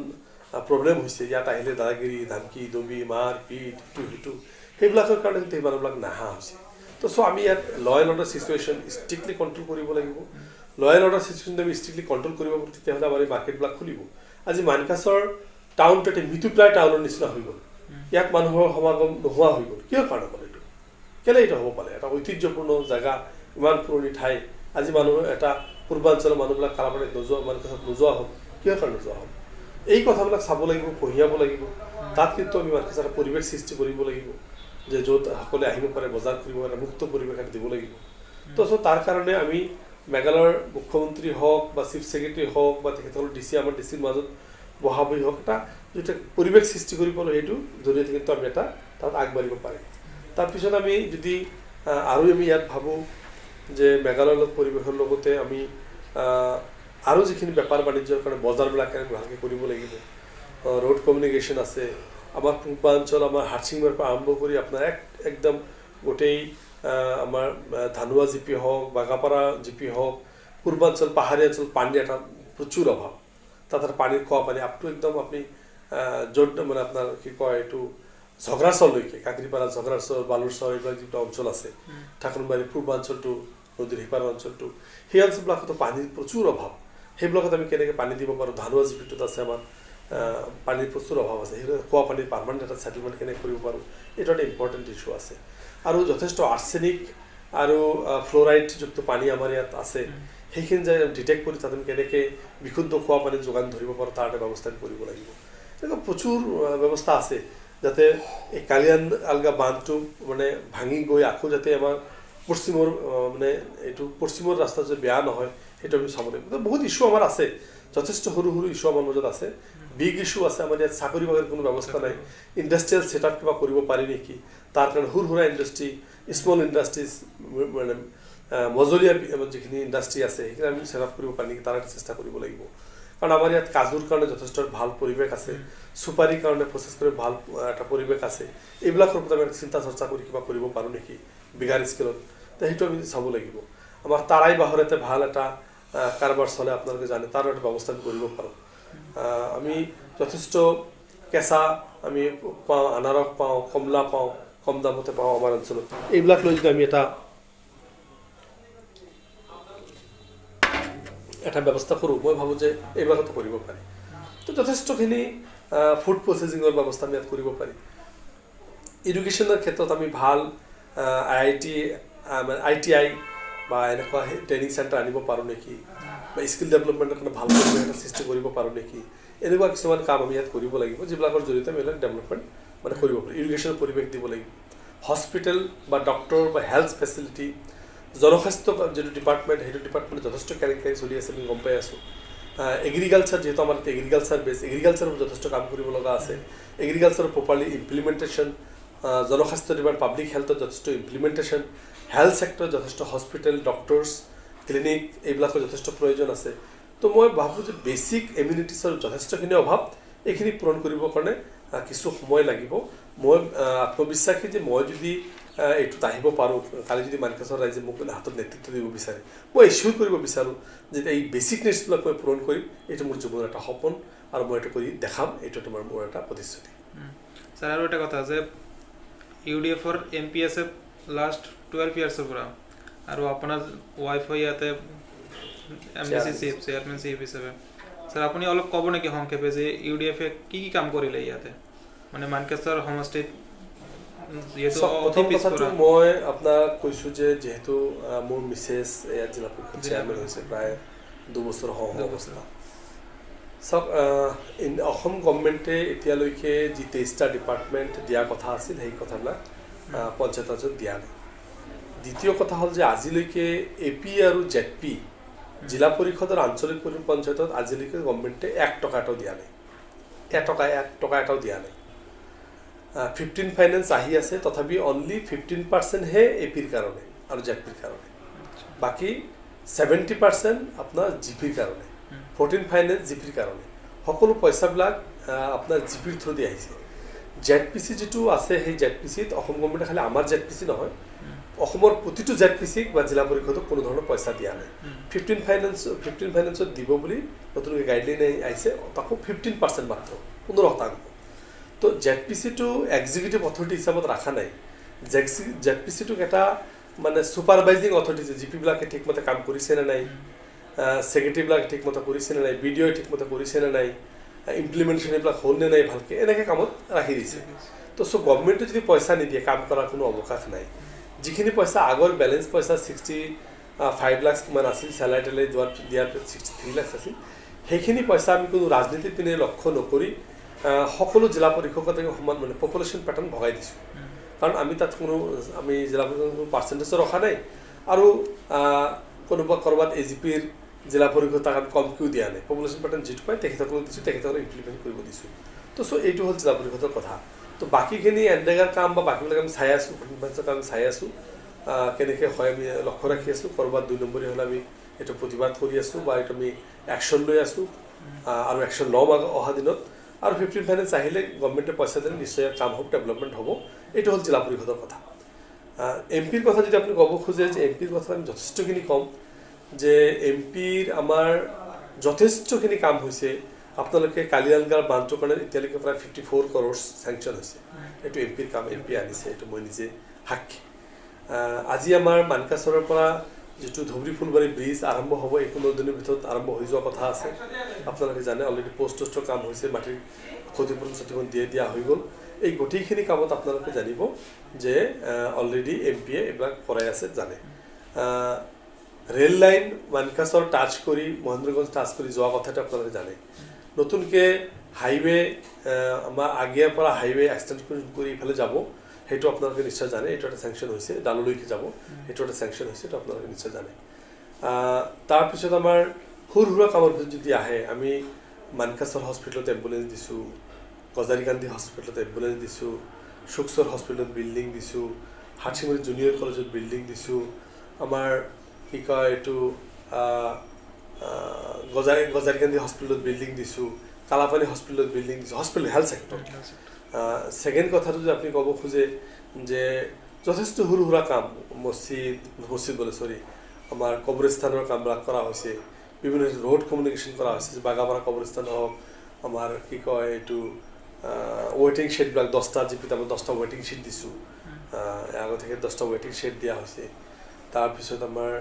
Speaker 2: প্ৰব্লেম হৈছে, ইয়াত আহিলে দাদাগিৰি, ধামকি, দবি, মাৰ পিট, ইটো সিটো, সেইবিলাকৰ কাৰণে কিন্তু সেই মানুহবিলাক নাহা হৈছে। তো চ' আমি ইয়াত law and order situation strictly control কৰিব লাগিব। ল এণ্ড অৰ্ডাৰ চিটুৱেশ্যন আমি ষ্ট্ৰিক্টলি কণ্ট্ৰল কৰিব পাৰোঁ তেতিয়াহ'লে আমাৰ এই মাৰ্কেটবিলাক খুলিব। আজি মানকাছৰ টাউনটো এটা মৃত্যুপ্ৰায় টাউনৰ নিচিনা হৈ গ'ল, ইয়াত মানুহৰ সমাগম নোহোৱা হৈ গ'ল। কিহৰ কাৰণে হ'ল এইটো, কেলৈ এইটো হ'ব পাৰে? এটা ঐতিহ্যপূৰ্ণ জেগা, ইমান পুৰণি ঠাই, আজি মানুহ এটা পূৰ্বাঞ্চলৰ মানুহবিলাক কালাপানীত নোযোৱা, মানকাছৰত নোযোৱা হ'ল, কিহৰ কাৰণে নোযোৱা হ'ল? এই কথাবিলাক চাব লাগিব, কঢ়িয়াব লাগিব। তাত কিন্তু আমি মানকাছৰ এটা পৰিৱেশ সৃষ্টি কৰিব লাগিব যে য'ত সকলোৱে আহিব পাৰে, বজাৰ কৰিব পাৰে, মুক্ত পৰিৱেশ এটা দিব লাগিব। তো চ' তাৰ কাৰণে আমি মেঘালয়ৰ মুখ্যমন্ত্ৰী হওক বা চিফ ছেক্ৰেটাৰী হওক বা তেখেতসকলৰ ডি চি, আমাৰ ডি চিৰ মাজত বহাবহি হওক, এটা যিটো পৰিৱেশ সৃষ্টি কৰিব পাৰোঁ সেইটো জৰিয়তে কিন্তু আমি এটা তাত আগবাঢ়িব পাৰিম। তাৰপিছত আমি যদি আৰু আমি ইয়াত ভাবোঁ যে মেঘালয়ৰ লগত পৰিৱেশৰ লগতে আমি আৰু যিখিনি বেপাৰ বাণিজ্যৰ কাৰণে বজাৰবিলাক আমি ভালকৈ কৰিব লাগিব। ৰোড কমিউনিকেশ্যন আছে আমাৰ পূৰ্বাঞ্চল, আমাৰ হাটশিংমাৰীৰ পৰা আৰম্ভ কৰি আপোনাৰ একদম গোটেই আমাৰ ধানুৱা জিপি হওক, বাগাপাৰা জিপি হওক, পূৰ্বাঞ্চল পাহাৰীয়া অঞ্চল পানীৰ এটা প্ৰচুৰ অভাৱ। তাত পানীৰ খোৱা পানী আপটো একদম আপুনি য'ত মানে আপোনাৰ কি কয় এইটো ঝগৰাচৰলৈকে, কাকৰিপাৰা, ঝগৰাচৰ, বালুৰচৰ, এইবিলাক যিবিলাক অঞ্চল আছে, ঠাকুৰবাৰী পূৰ্বাঞ্চলটো, নদীৰ সিপাৰৰ অঞ্চলটো, সেই অঞ্চলবিলাকতো পানীৰ প্ৰচুৰ অভাৱ। সেইবিলাকত আমি কেনেকৈ পানী দিব পাৰোঁ? ধানুৱা জিপিটোত আছে আমাৰ পানীৰ প্ৰচুৰ অভাৱ আছে, সেইবিলাক খোৱা পানীৰ পাৰ্মানেণ্ট এটা ছেটেলমেণ্ট কেনেকৈ কৰিব পাৰোঁ, এইটো এটা ইম্পৰ্টেণ্ট ইছ্যু আছে। আৰু যথেষ্ট আৰ্চেনিক আৰু ফ্ল'ৰাইডযুক্ত পানী আমাৰ ইয়াত আছে, সেইখিনি যে ডিটেক্ট কৰি তাত আমি কেনেকৈ বিশুদ্ধ খোৱা পানী যোগান ধৰিব পাৰোঁ তাৰ এটা ব্যৱস্থা আমি কৰিব লাগিব। এনেকুৱা প্ৰচুৰ ব্যৱস্থা আছে যাতে এই কালিয়ান আলগা বান্ধটো মানে ভাঙি গৈ আকৌ যাতে আমাৰ পশ্চিমৰ মানে এইটো পশ্চিমৰ ৰাস্তা যে বেয়া নহয় সেইটো আমি চাব লাগিব। বহুত ইছ্যু আমাৰ আছে, যথেষ্ট সৰু সৰু ইছ্যু আমাৰ মাজত আছে, বিগ ইছ্যু আছে। আমাৰ ইয়াত চাকৰি বাকৰিৰ কোনো ব্যৱস্থা নাই, ইণ্ডাষ্ট্ৰিয়েল ছেট আপ কিবা কৰিব পাৰি নেকি, তাৰ কাৰণে সৰু সুৰা ইণ্ডাষ্ট্ৰি, স্মল ইণ্ডাষ্ট্ৰিজ, মানে মজলীয়া যিখিনি ইণ্ডাষ্ট্ৰি আছে সেইখিনি আমি ছেট আপ কৰিব পাৰি নেকি তাৰ এটা চেষ্টা কৰিব লাগিব। কাৰণ আমাৰ ইয়াত কাজুৰ কাৰণে যথেষ্ট ভাল পৰিৱেশ আছে, চুপাৰীৰ কাৰণে প্ৰচেছ কৰি ভাল এটা পৰিৱেশ আছে, এইবিলাকৰ ওপৰত আমি চিন্তা চৰ্চা কৰি কিবা কৰিব পাৰোঁ নেকি বিগাৰ স্কেলত, তো সেইটো আমি চাব লাগিব। আমাৰ তাৰাই বাহৰতে ভাল এটা কাৰবাৰ চলে আপোনালোকে জানে, তাৰো এটা ব্যৱস্থা আমি কৰিব পাৰোঁ। আমি যথেষ্ট কেঁচা আমি পাওঁ, আনাৰস পাওঁ, কমলা পাওঁ, কম দামতে পাওঁ আমাৰ অঞ্চলত। এইবিলাক লৈ যদি আমি এটা এটা ব্যৱস্থা কৰোঁ, মই ভাবোঁ যে এইবিলাকতো কৰিব পাৰি। তো যথেষ্টখিনি ফুড প্ৰচেছিঙৰ ব্যৱস্থা আমি ইয়াত কৰিব পাৰি। এডুকেশ্যনৰ ক্ষেত্ৰত আমি ভাল আই I T, মানে আই বা এনেকুৱা ট্ৰেইনিং চেণ্টাৰ আনিব পাৰোঁ নেকি, বা স্কিল ডেভেলপমেণ্টৰ কাৰণে ভাল পৰিৱেশ এটা সৃষ্টি কৰিব পাৰোঁ নেকি, এনেকুৱা কিছুমান কাম আমি ইয়াত কৰিব লাগিব যিবিলাকৰ জৰিয়তে আমি এইবিলাক ডেভেলপমেণ্ট মানে কৰিব পাৰোঁ। এডুকেশ্যনৰ পৰিৱেশ দিব লাগিব, হস্পিটেল বা ডক্টৰ বা হেল্থ ফেচিলিটি জনস্বাস্থ্য যিটো ডিপাৰ্টমেণ্ট, সেইটো ডিপাৰ্টমেণ্ট যথেষ্ট কেলেংকাৰী চলি আছে, আমি গম পাই আছোঁ। এগ্ৰিকালচাৰ, যিহেতু আমাৰ ইয়াতে এগ্ৰিকালচাৰ বেছ, এগ্ৰিকালচাৰৰ যথেষ্ট কাম কৰিব লগা আছে, এগ্ৰিকালচাৰৰ প্ৰপাৰলি ইমপ্লিমেণ্টেশ্যন, জনস্বাস্থ্য ডিপাৰ্টমেণ্ট, পাব্লিক হেল্থত যথেষ্ট ইমপ্লিমেণ্টেশ্যন, হেল্থ ছেক্টৰত যথেষ্ট হস্পিটেল, ডক্টৰ্ছ, ক্লিনিক এইবিলাকৰ যথেষ্ট প্ৰয়োজন আছে। তো মই ভাবোঁ যে বেছিক এমিনিটিছৰ যথেষ্টখিনি অভাৱ, এইখিনি পূৰণ কৰিবৰ কাৰণে কিছু সময় লাগিব। মই আত্মবিশ্বাসী যে মই যদি এইটোত আহিব পাৰোঁ, কালি যদি মানকাচৰ ৰাইজে মোক হাতত নেতৃত্ব দিব বিচাৰে, মই এচিয়ৰ কৰিব বিচাৰোঁ যে এই বেছিক নিডছবিলাক মই পূৰণ কৰিম। এইটো মোৰ জীৱনৰ এটা সপোন আৰু মই এইটো কৰি দেখাম, এইটো তোমাৰ মোৰ এটা প্ৰতিশ্ৰুতি।
Speaker 1: ছাৰ, আৰু এটা কথা যে ইউ ডি এফৰ এম পি আছে লাষ্ট 12 ইয়াৰ্ছৰ পৰা, আৰু আপোনাৰ ৱাইফো ইয়াতে M D C chief, chairman chief হিচাপে। ছাৰ, আপুনি অলপ ক'ব নেকি সংক্ষেপে যে ইউ ডি এফে কি কি কাম কৰিলে ইয়াতে, মানে মানকাচৰ সমষ্টিত, যিহেতু অতি
Speaker 2: প্ৰথম কথাটো
Speaker 1: পিছপৰা?
Speaker 2: মই আপোনাক কৈছোঁ যে যিহেতু মোৰ মিছেছ ইয়াত জিলা পৰিষদ
Speaker 1: জিলা
Speaker 2: চেয়াৰমেন
Speaker 1: পৰিষদ।
Speaker 2: হৈছে প্ৰায় 2 বছৰ হওঁ হওঁ
Speaker 1: 2 বছৰ।
Speaker 2: অৱস্থা। চাওক, অসম গভমেণ্টে এতিয়ালৈকে যি 23টা ডিপাৰ্টমেণ্ট দিয়া কথা আছিল, সেই কথাবিলাক পঞ্চায়ত ৰাজত দিয়া নাই। দ্বিতীয় কথা হ'ল যে আজিলৈকে এ পি আৰু জেড পি, জিলা পৰিষদ আৰু আঞ্চলিক পঞ্চায়তত আজিলৈকে গভমেণ্টে 1 টকা এটাও দিয়া নাই, 1 টকা এটাও দিয়া নাই। 15 ফাইনেন্স আহি আছে, তথাপি অনলি 15%হে এ পিৰ কাৰণে আৰু জেড পিৰ কাৰণে, বাকী 70% আপোনাৰ জি পিৰ কাৰণে, 14 ফাইনেন্স জি পিৰ কাৰণে। সকলো পইচাবিলাক আপোনাৰ জি পিৰ থ্ৰু দি আহিছে। জেড পি চি যিটো আছে, সেই জেড পি চিত অসম গভমেণ্টে খালি আমাৰ জেড পি চি নহয়, অসমৰ প্ৰতিটো জেড পি চিক বা জিলা পৰিষদক কোনো ধৰণৰ পইচা দিয়া নাই। 15 ফাইনেন্সত দিব বুলি নতুনকৈ গাইডলাইন আহিছে, তাকো 15% মাত্ৰ, 15%। তো জেড পি চিটো এক্সিকিউটিভ অথৰিটি হিচাপত ৰখা নাই, জেড পি চিটোক এটা মানে ছুপাৰভাইজিং অথৰিটি, জি পিবিলাকে ঠিকমতে কাম কৰিছে নে নাই, ছেক্ৰেটেৰীবিলাকে ঠিকমতে কৰিছে নে নাই, বি ডি অ'ই ঠিকমতে কৰিছে নে নাই, ইমপ্লিমেণ্টেশ্যন এইবিলাক হ'ল নে নাই ভালকৈ, এনেকৈ কামত ৰাখি দিছে। তো চ' গভমেণ্টে যদি পইচা নিদিয়ে, কাম কৰাৰ কোনো অৱকাশ নাই। যিখিনি পইচা আগৰ বেলেঞ্চ পইচা 65 লাখ কিমান আছিল, চেলাৰী টেলাৰী দিয়াৰ পিছত 63 লাখ আছিল, সেইখিনি পইচা আমি কোনো ৰাজনীতিৰ পিনে লক্ষ্য নকৰি সকলো জিলা পৰিষদতে সমান মানে পপুলেশ্যন পেটাৰ্ণ ভগাই দিছোঁ। কাৰণ আমি তাত কোনো, আমি জিলা পৰিষদৰ কোনো পাৰ্চেণ্টেজো ৰখা নাই আৰু কোনোবা ক'ৰবাত এ জি পিৰ জিলা পৰিষদ তাক আমি কমকৈও দিয়া নাই। পপুলেশ্যন পেটাৰ্ণ যিটো পায় তেখেতসকলক দিছোঁ, তেখেতসকলক ইমপ্লিমেণ্ট কৰিব দিছোঁ। তো চ' এইটো হ'ল জিলা পৰিষদৰ কথা। তো বাকীখিনি এনৰেগাৰ কাম বা বাকীবিলাক আমি চাই আছোঁ, কাম চাই আছোঁ, কেনেকৈ হয় আমি লক্ষ্য ৰাখি আছোঁ। ক'ৰবাত দুই নম্বৰী হ'লে আমি এইটো প্ৰতিবাদ কৰি আছোঁ বা এইটো আমি একশ্যন লৈ আছোঁ আৰু একশ্যন ল'ম অহা দিনত। আৰু 15 ফাইনেন্স আহিলে, গভমেণ্টে পইচা দিলে নিশ্চয় কাম হ'ব, ডেভেলপমেণ্ট হ'ব। এইটো হ'ল জিলা পৰিষদৰ কথা। এম পিৰ কথা যদি আপুনি ক'ব খোজে যে এম পিৰ কথা আমি যথেষ্টখিনি ক'ম যে এম পিৰ আমাৰ যথেষ্টখিনি কাম হৈছে। আপোনালোকে কালিৰাংগাৰ বান্ধটোৰ কাৰণে এতিয়ালৈকে প্ৰায় 54 ক্ৰ'ৰ্ছ চেংচন হৈছে। এইটো এম পিৰ কাম, এম পি আনিছে, এইটো মই নিজে সাক্ষী। আজি আমাৰ মানকাচৰৰ পৰা যিটো ধুবুৰী ফুলবাৰী ব্ৰিজ আৰম্ভ হ'ব, এই 15 দিনৰ ভিতৰত আৰম্ভ হৈ যোৱা কথা আছে। আপোনালোকে জানে, অলৰেডি পষ্ট টষ্টৰ কাম হৈছে, মাটিৰ ক্ষতিপূৰণ চতিপূৰণ দিয়ে দিয়া হৈ গ'ল। এই গোটেইখিনি কামত আপোনালোকে জানিব যে অলৰেডি এম পিয়ে এইবিলাক কৰাই আছে, জানে। ৰেল লাইন মানকাচৰ টাচ কৰি, মহেন্দ্ৰগঞ্জ টাচ কৰি যোৱা কথাটো আপোনালোকে জানে। নতুনকৈ হাইৱে, আমাৰ আগিয়াৰ পৰা হাইৱে এক্সটেণ্ড কৰি ইফালে যাব, সেইটো আপোনালোকে নিশ্চয় জানে। এইটো এটা চেংচন হৈছে। ডাললৈকে যাব, সেইটো এটা চেংচন হৈছে, এইটো আপোনালোকে নিশ্চয় জানে। তাৰপিছত আমাৰ সৰু সুৰা কামৰ ভিতৰত যদি আহে, আমি মানকাচৰ হস্পিটেলত এম্বুলেঞ্চ দিছোঁ, গজাৰিকান্দি হস্পিটেলত এম্বুলেঞ্চ দিছোঁ, সুখচৰ হস্পিটেলত বিল্ডিং দিছোঁ, হাটশিঙিমাৰী জুনিয়ৰ কলেজত বিল্ডিং দিছোঁ, আমাৰ কি কয় এইটো গজাৰিকান্দি হস্পিটেলত বিল্ডিং দিছোঁ, কালাপানী হস্পিটেলত বিল্ডিং দিছোঁ, হস্পিটেল, হেল্থ ছেক্টৰ। ছেকেণ্ড কথাটো যদি আপুনি ক'ব খোজে যে যথেষ্ট সৰু সুৰা কাম, মছজিদ, মছজিদ বোলে, চৰি, আমাৰ কবৰস্থানৰ কামবিলাক কৰা হৈছে, বিভিন্ন ৰোড কমিউনিকেশ্যন কৰা হৈছে, বাগাপাৰা কবৰস্থান হওক, আমাৰ কি কয় এইটো ৱেইটিং শ্বেডবিলাক 10টা জিপিত আমি 10টা ৱেইটিং শ্বেড দিছোঁ, আগতীয়াকৈ 10টা ৱেইটিং শ্বেড দিয়া হৈছে। তাৰপিছত আমাৰ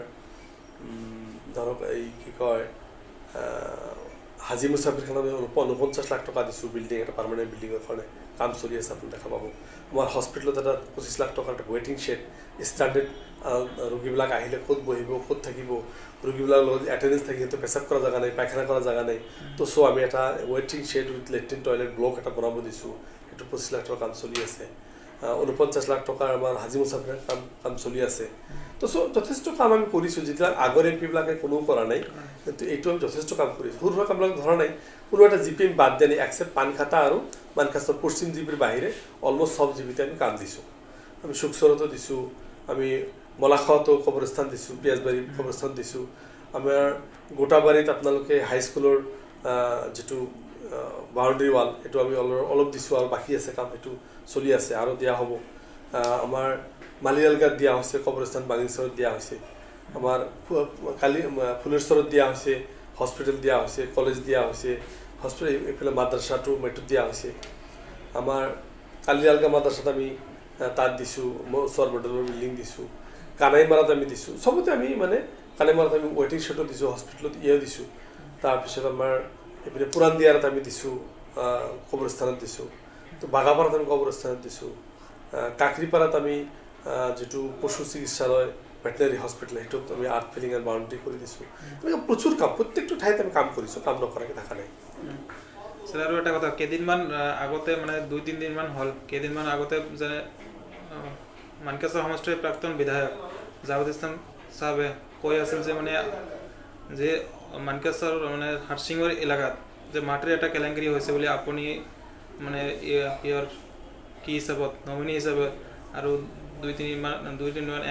Speaker 2: ধৰক এই কি কয় হাজী মুছাফিৰ খান আমি 49 লাখ টকা দিছোঁ বিল্ডিং এটা, পাৰ্মানেণ্ট বিল্ডিঙৰ কাৰণে কাম চলি আছে, আপুনি দেখা পাব। আমাৰ হস্পিটেলত এটা 25 লাখ টকাৰ এটা ৱেইটিং শ্বেড ষ্টেণ্ডাৰ্ড, ৰোগীবিলাক আহিলে ক'ত বহিব, ক'ত থাকিব, ৰোগীবিলাকৰ লগত এটেণ্ডেঞ্চ থাকি সিহঁতে পেচাব কৰা জেগা নাই, পায়খানা কৰা জেগা নাই। তো চ' আমি এটা ৱেইটিং shed with latrine toilet block এটা বনাব দিছোঁ, সেইটো 25 লাখ টকাৰ কাম চলি আছে। 49 লাখ টকাৰ আমাৰ হাজি মুছাফিৰৰ কাম চলি আছে। তো চ' যথেষ্ট কাম আমি কৰিছোঁ, যিবিলাক আগৰ এম পিবিলাকে কোনেও কৰা নাই, কিন্তু এইটো আমি যথেষ্ট কাম কৰিছোঁ। সৰু সুৰা কামবিলাক ধৰা নাই, কোনো এটা জি পি আমি বাদ দিয়া নাই, একচেপ্ট পানখাতা আৰু মানকাচৰ পশ্চিম জি পিৰ বাহিৰে অলমষ্ট চব জি পিতে আমি কাম দিছোঁ। আমি সুখচৰতো দিছোঁ, আমি মলাখোৱাতো কবৰস্থান দিছোঁ, পিঁয়াজবাৰী কবৰস্থান দিছোঁ, আমাৰ গোটাবাৰীত আপোনালোকে হাইস্কুলৰ যিটো বাউণ্ডেৰী ৱাল সেইটো আমি অলপ দিছোঁ, আৰু বাকী আছে কাম, সেইটো চলি আছে আৰু দিয়া হ'ব। আমাৰ মালিয়ালগাত দিয়া হৈছে, কবৰস্থান বাগিচৰত দিয়া হৈছে, আমাৰ কালি ফুলেশ্বৰত দিয়া হৈছে, হস্পিটেল দিয়া হৈছে, কলেজ দিয়া হৈছে, হস্পিটেল এইফালে মাদ্ৰাছাটো মেট্ৰিক দিয়া হৈছে। আমাৰ কালিয়ালগা মাদ্ৰাছাত আমি তাত দিছোঁ, চৰ মডেলৰ বিল্ডিং দিছোঁ, কানাইমাৰাত আমি দিছোঁ, চবতে আমি মানে কানাইমাৰাত আমি ৱেইটিং শ্বেডো দিছোঁ, হস্পিটেলত ইয়েও দিছোঁ। তাৰপিছত আমাৰ এইপিনে পুৰাণদিয়াৰত আমি দিছোঁ, কবৰস্থানত দিছোঁ, তো বাগাপাৰাত আমি কবৰস্থানত দিছোঁ, কাকৰিপাৰাত আমি যিটো পশু চিকিৎসালয় ভেটেনাৰী হস্পিটেল সেইটোত আমি আৰ্থ ফিলিং এণ্ড বাউণ্ডেৰী কৰি দিছোঁ। এনেকৈ প্ৰচুৰ কাম, প্ৰত্যেকটো ঠাইত আমি কাম কৰিছোঁ, কাম নকৰাকৈ থকা নাই।
Speaker 1: স্যাৰ, আৰু এটা কথা, কেইদিনমান আগতে মানে 2-3 দিনমান হ'ল, কেইদিনমান আগতে যেনে মানকাচৰ সমষ্টিৰ প্ৰাক্তন বিধায়ক জাভেদ ইছলাম চাহাবে কৈ আছিল যে মানে যে মানকাচৰ মানে হাৰচিঙৰ এলেকাত যে মাটিৰ এটা কেলেংকাৰী হৈছে বুলি আপুনি মানে ইয়াৰ কি হিচাপত নমিনী হিচাপে আৰু 2-3মান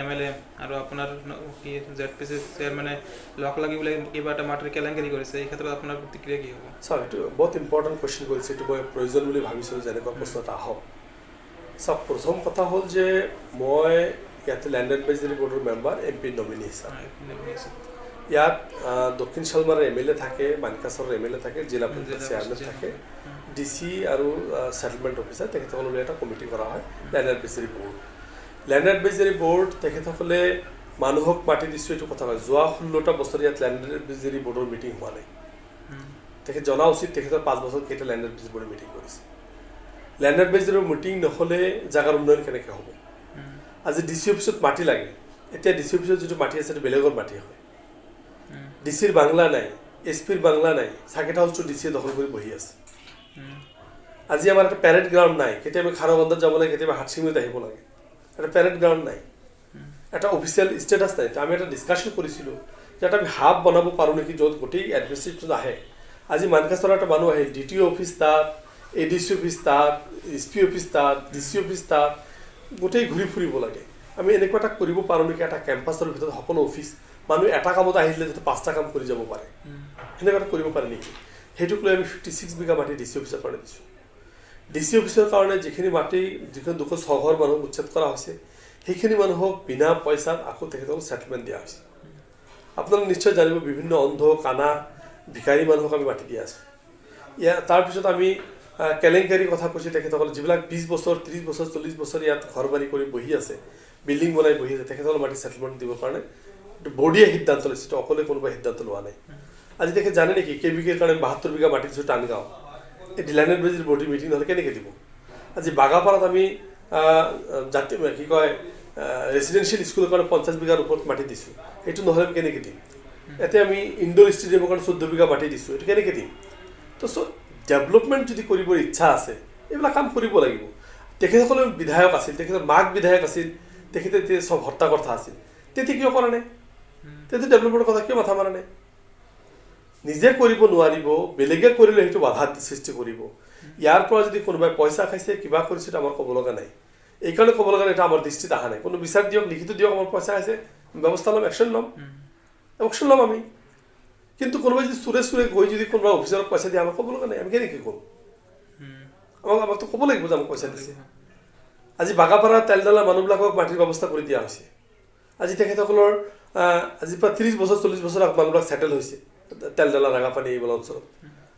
Speaker 1: এম এল এ আৰু আপোনাৰ কি জেড পি চি চেয়াৰমেনে লগ লাগি পেলাই কিবা এটা মাটিৰ কেলেংকাৰী কৰিছে, এই ক্ষেত্ৰত আপোনাৰ প্ৰতিক্ৰিয়া কি হ'ব?
Speaker 2: চাওক, এইটো বহুত ইম্পৰ্টেণ্ট কুৱেশ্যন কৰিছে, এইটো মই প্ৰয়োজন বুলি ভাবিছোঁ যেনেকুৱা প্ৰশ্ন এটা আহক। চাওক, প্ৰথম কথা হ'ল যে মই ইয়াতে লেণ্ড এডভাইজৰী বৰ্ডৰ মেম্বাৰ, এম পি নমিনী হিচাপে। ইয়াত দক্ষিণ শালমাৰাৰ এম এল এ থাকে, মানকাচৰৰ এম এল এ থাকে, জিলা পৰিষদ চেয়াৰমেন থাকে, ডি চি আৰু ছেটেলমেণ্ট অফিচাৰ, তেখেতসকললৈ এটা কমিটি কৰা হয় land advisory board. Land advisory board তেখেতসকলে মানুহক মাতি দিছোঁ এইটো কথা নহয়। যোৱা 16টা বছৰ ইয়াত লেণ্ড এডভাইজৰী বৰ্ডৰ মিটিং হোৱা নাই। তেখেত জনা উচিত তেখেতৰ 5 বছৰ কেইটা লেণ্ড এডভাইজৰী বৰ্ডৰ মিটিং কৰিছে। লেণ্ড এডভাইজৰী মিটিং নহ'লে জেগাৰ উন্নয়ন কেনেকৈ হ'ব? আজি ডি চি অফিচত মাটি লাগে, এতিয়া ডি চি অফিচত যিটো মাটি আছে সেইটো বেলেগৰ মাটি হয়। ডি চিৰ বাংলা নাই, এছ পিৰ বাংলা নাই, চাৰ্কিট হাউচটো ডি চিয়ে দখল কৰি বহি আছে। আজি আমাৰ এটা পেৰেড গ্ৰাউণ্ড নাই, কেতিয়াবা খাৰবন্ধাত যাব লাগে, কেতিয়াবা হাটশিঙিত আহিব লাগে, এটা পেৰেড গ্ৰাউণ্ড নাই, এটা অফিচিয়েল ষ্টেটাছ নাই। আমি এটা ডিছকাশ্যন কৰিছিলোঁ যে এটা আমি হাব বনাব পাৰোঁ নেকি য'ত গোটেই এডমিনিষ্ট্ৰেশ্যন আহে। আজি মানকাচৰৰ এটা মানুহ আহিল, ডি টি অ' অফিচ তাত, এ ডি চি অফিচ তাত, এছ পি অফিচ তাত, ডি চি অফিচ তাত, গোটেই ঘূৰি ফুৰিব লাগে। আমি এনেকুৱা এটা কৰিব পাৰোঁ নেকি, এটা কেম্পাছৰ ভিতৰত সকলো অফিচ, মানুহ এটা কামত আহিলে যাতে 5টা কাম কৰি যাব পাৰে, সেনেকুৱা এটা কৰিব পাৰে নেকি? সেইটোক লৈ আমি 56 বিঘা মাটি ডি চি অফিচৰ কাৰণে দিছোঁ। ডি চি অফিচৰ কাৰণে যিখিনি মাটি, যিখিনি 206 ঘৰ মানুহ উচ্ছেদ কৰা হৈছে, সেইখিনি মানুহক বিনা পইচাত আকৌ তেখেতসকলক ছেটেলমেণ্ট দিয়া হৈছে। আপোনালোকে নিশ্চয় জানিব বিভিন্ন অন্ধ কানা ভিকাৰী মানুহক আমি মাটি দিয়া আছোঁ। ইয়াৰ তাৰপিছত আমি কেলেংকাৰীৰ কথা কৈছোঁ, তেখেতসকলে যিবিলাক 20 বছৰ 30 বছৰ 40 বছৰ ইয়াত ঘৰ বাৰী কৰি বহি আছে, বিল্ডিং বনাই বহি আছে, তেখেতসকলৰ মাটি ছেটেলমেণ্ট দিবৰ কাৰণে এইটো বৰ্ডিয়ে সিদ্ধান্ত লৈছে, এইটো অকলে কোনোবাই সিদ্ধান্ত লোৱা নাই। আজি তেখেত জানে নেকি কে বি কেৰ কাৰণে 72 বিঘা মাটি দিছোঁ টানগাঁও, এই লেণ্ড এডভাইজৰী বৰ্ডিৰ মিটিং নহ'লে কেনেকৈ দিব? আজি বাগাপাৰাত আমি জাতি কি কয় ৰেচিডেঞ্চিয়েল স্কুলৰ কাৰণে 50 বিঘাৰ ওপৰত মাটি দিছোঁ, এইটো নহ'লে আমি কেনেকৈ দিম? এতিয়া আমি ইনডোৰ ষ্টেডিয়ামৰ কাৰণে 14 বিঘা মাটি দিছোঁ, এইটো কেনেকৈ দিম? তো চ' ডেভেলপমেণ্ট যদি কৰিবৰ ইচ্ছা আছে, এইবিলাক কাম কৰিব লাগিব। তেখেতসকলে বিধায়ক আছিল, তেখেতৰ মাক বিধায়ক আছিল, তেখেতে তেতিয়া চব হৰ্তা কৰ্তা আছিল, তেতিয়া কিয় কৰা নাই? তেতিয়া ডেভেলপমেণ্টৰ কথা কিয় মাথা মাৰা নাই? নিজে কৰিব নোৱাৰিব, বেলেগে কৰিলে সেইটো বাধা সৃষ্টি কৰিব। ইয়াৰ পৰা যদি কোনোবাই পইচা খাইছে, কিবা কৰিছে, সেইটো আমাৰ ক'ব লগা নাই। এইকাৰণে ক'ব লগা নাই, এইটো আমাৰ দৃষ্টিত অহা নাই। কোনো বিচাৰ দিয়ক, লিখিত দিয়ক, আমাৰ পইচা খাইছে, ব্যৱস্থা ল'ম, একশ্যন ল'ম, একশ্যন ল'ম আমি। কিন্তু কোনোবাই যদি চোৰে চোৰে গৈ যদি কোনোবা অফিচাৰক পইচা দিয়ে, আমাক ক'ব লগা নাই, আমি কেনেকৈ ক'ম? আমাকতো ক'ব লাগিব যে আমাক পইচা দিছে। আজি বাগাপাৰা তেলডালা মানুহবিলাকক মাটিৰ ব্যৱস্থা কৰি দিয়া হৈছে। আজি তেখেতসকলৰ আজিৰ পৰা 30 বছৰ 40 বছৰ মানুহবিলাক ছেটেল হৈছে তেলডালা ৰাঙাপানী এইবিলাক অঞ্চলত,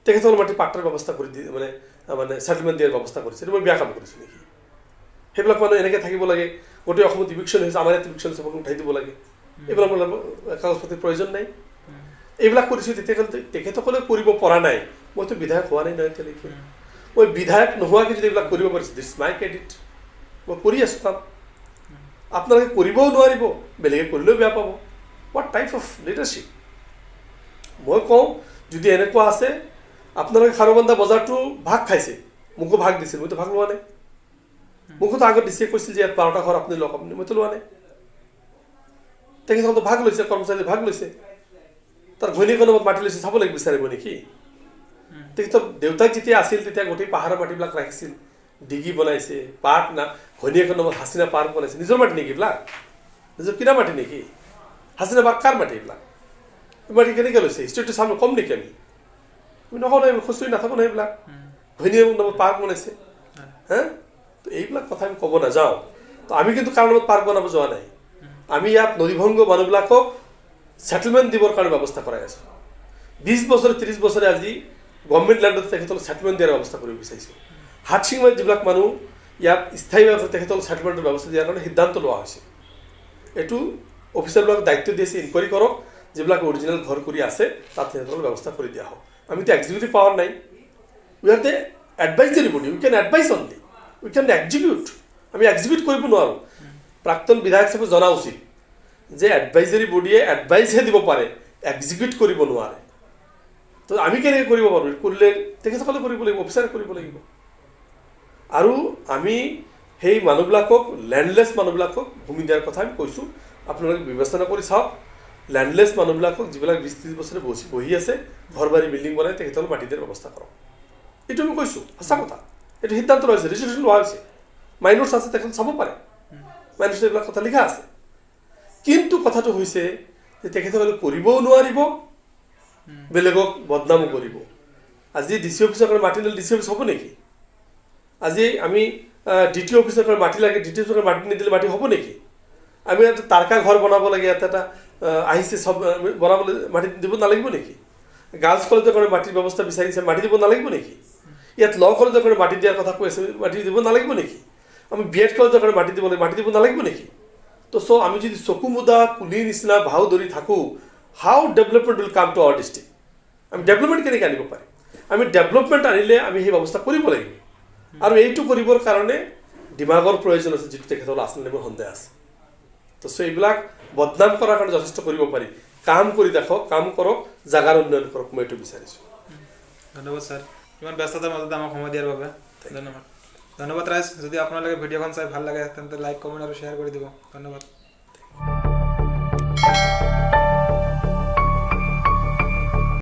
Speaker 2: তেখেতসকলৰ মাটি পাট্টাৰ ব্যৱস্থা কৰি দি মানে মানে ছেটেলমেণ্ট দিয়াৰ ব্যৱস্থা কৰিছে। এইটো মই বেয়া কাম কৰিছোঁ নেকি? সেইবিলাক মানুহ এনেকৈ থাকিব লাগে, গোটেই অসমত ইভিকশ্যন হৈছে, আমাৰ ইয়াত ইভিকশ্যন চবকে উঠাই দিব লাগে, এইবিলাক কাগজ পাতিৰ প্ৰয়োজন নাই। এইবিলাক কৰিছোঁ তেতিয়া তেখেতসকলে কৰিব পৰা নাই। মইতো বিধায়ক হোৱা নাই নহয় এতিয়ালৈকে, মই বিধায়ক নোহোৱাকৈ যদি এইবিলাক কৰিব পাৰিছোঁ, দিছ মাই ক্ৰেডিট, মই কৰি আছোঁ কাম। আপোনালোকে কৰিবও নোৱাৰিব, বেলেগে কৰিলেও বেয়া পাব। What type of leadership? মই কওঁ যদি এনেকুৱা আছে, আপোনালোকে খাৰবন্ধা বজাৰটো ভাগ খাইছে, মোকো ভাগ দিছিল, মইতো ভাগ লোৱা নাই। মোকোতো আগত ডিচিয়ে কৈছিল যে ইয়াত 12টা ঘৰ আপুনি লওক, আপুনি, মইতো লোৱা নাই। তেখেতসকলতো ভাগ লৈছে, কৰ্মচাৰী ভাগ লৈছে, তাৰ ঘৈণীয়েকৰ নামত মাটি লৈছে, চাব লাগিব বিচাৰিব নেকি? তেখেতৰ দেউতাক যেতিয়া আছিল তেতিয়া গোটেই পাহাৰৰ মাটিবিলাক ৰাখিছিল, ডিগি বনাইছে, পাৰ্ক না ঘৈণীয়েকৰ নামত হাচিনা পাৰ্ক বনাইছে। নিজৰ মাটি নেকি এইবিলাক? নিজৰ কিনা মাটি নেকি? হাচিনা পাৰ্ক কাৰ মাটি এইবিলাক? এই মাটি কেনেকৈ লৈছে? হিষ্ট্ৰীটো চাম কম নেকি আমি? আমি নকওঁ নহয়, খুচৰি নাথাকোঁ নহয় এইবিলাক। ঘৈণীয়েকৰ নামত পাৰ্ক বনাইছে, হা। তো এইবিলাক কথা আমি ক'ব নাযাওঁ। তো আমি কিন্তু কাৰো নামত পাৰ্ক বনাব যোৱা নাই। আমি ইয়াত নদীভংগ মানুহবিলাকক ছেটেলমেণ্ট দিবৰ কাৰণে ব্যৱস্থা কৰাই আছোঁ। 20 বছৰে 30 বছৰে আজি গভৰ্ণমেণ্ট লেণ্ডত তেখেতসকলক ছেটেলমেণ্ট দিয়াৰ ব্যৱস্থা কৰিব বিচাৰিছোঁ। হাটশিংমাৰীত যিবিলাক মানুহ ইয়াত স্থায়ীভাৱে তেখেতসকলক ছেটেলমেণ্টৰ ব্যৱস্থা দিয়াৰ কাৰণে সিদ্ধান্ত লোৱা হৈছে। এইটো অফিচাৰবিলাকক দায়িত্ব দিছে, ইনকুৱাৰী কৰক, যিবিলাক অৰিজিনেল ঘৰ কৰি আছে তাত তেখেতসকলৰ ব্যৱস্থা কৰি দিয়া হওক। আমিতো এক্সিকিউটিভ পাৱাৰ নাই, we are the advisory body, we can advise only, we can execute. আমি এক্সিকিউট কৰিব নোৱাৰোঁ। প্ৰাক্তন বিধায়ক হিচাপে জনা উচিত যে এডভাইজৰী বডিয়ে এডভাইচহে দিব পাৰে, এক্সিকিউট কৰিব নোৱাৰে। তো আমি কেনেকৈ কৰিব পাৰোঁ? কৰিলে তেখেতসকলে কৰিব লাগিব, অফিচাৰে কৰিব লাগিব। আৰু আমি সেই মানুহবিলাকক, লেণ্ডলেছ মানুহবিলাকক ভূমি দিয়াৰ কথা আমি কৈছোঁ। আপোনালোকে বিবেচনা কৰি চাওক, লেণ্ডলেছ মানুহবিলাকক যিবিলাক 20-30 বছৰে বহি আছে, ঘৰ বাৰী বিল্ডিং বনাই, তেখেতসকলক মাটি দিয়াৰ ব্যৱস্থা কৰক। এইটো আমি কৈছোঁ, সঁচা কথা। এইটো সিদ্ধান্ত লোৱা হৈছে, ৰেজলিউশ্যন লোৱা হৈছে, মাইনৰ্ছ আছে, তেখেত চাব পাৰে, মাইনৰ্ছ এইবিলাক কথা লিখা আছে। কিন্তু কথাটো হৈছে যে তেখেতসকলে কৰিবও নোৱাৰিব, বেলেগক বদনামো কৰিব। আজি ডি চি অফিচৰ কাৰণে মাটি নিদিলে ডি চি অফিচ হ'ব নেকি? আজি আমি ডি টি অফিচৰ কাৰণে মাটি লাগে, ডি টি অফিচৰ কাৰণে মাটি নিদিলে মাটি হ'ব নেকি? আমি ইয়াত তাৰকা ঘৰ বনাব লাগে, ইয়াত এটা আহিছে চব বনাবলৈ মাটি দিব নালাগিব নেকি? গাৰ্লছ কলেজৰ কাৰণে মাটিৰ ব্যৱস্থা বিচাৰিছে, মাটি দিব নালাগিব নেকি? ইয়াত ল কলেজৰ কাৰণে মাটি দিয়াৰ কথা কৈ আছে, মাটি দিব নালাগিব নেকি? আমি বি এড কলেজৰ কাৰণে মাটি দিব লাগে, মাটি দিব নালাগিব নেকি? তো চ' আমি যদি চকু মুদা কুলিৰ নিচিনা ভাও ধৰি থাকোঁ, how development will come to our district? আমি ডেভেলপমেণ্ট কেনেকৈ আনিব পাৰিম? আমি ডেভেলপমেণ্ট আনিলে আমি সেই ব্যৱস্থা কৰিব লাগিব। আৰু এইটো কৰিবৰ কাৰণে দিমাগৰ প্ৰয়োজন আছে, যিটো তেখেতসকলৰ আছে নে মোৰ সন্দেহ আছে। তো চ' এইবিলাক বদনাম কৰাৰ কাৰণে যথেষ্ট কৰিব পাৰি। কাম কৰি দেখক, কাম কৰক, জাগাৰ উন্নয়ন কৰক, মই এইটো বিচাৰিছোঁ।
Speaker 1: ধন্যবাদ ছাৰ, ইমান ব্যস্ততাৰ মাজত আমাক সময় দিয়াৰ বাবে ধন্যবাদ। ধন্যবাদ ৰাইজ, যদি আপোনালোকে ভিডিঅ'খন চাই ভাল লাগে তেন্তে লাইক, কমেণ্ট আৰু শ্বেয়াৰ কৰি দিব। ধন্যবাদ।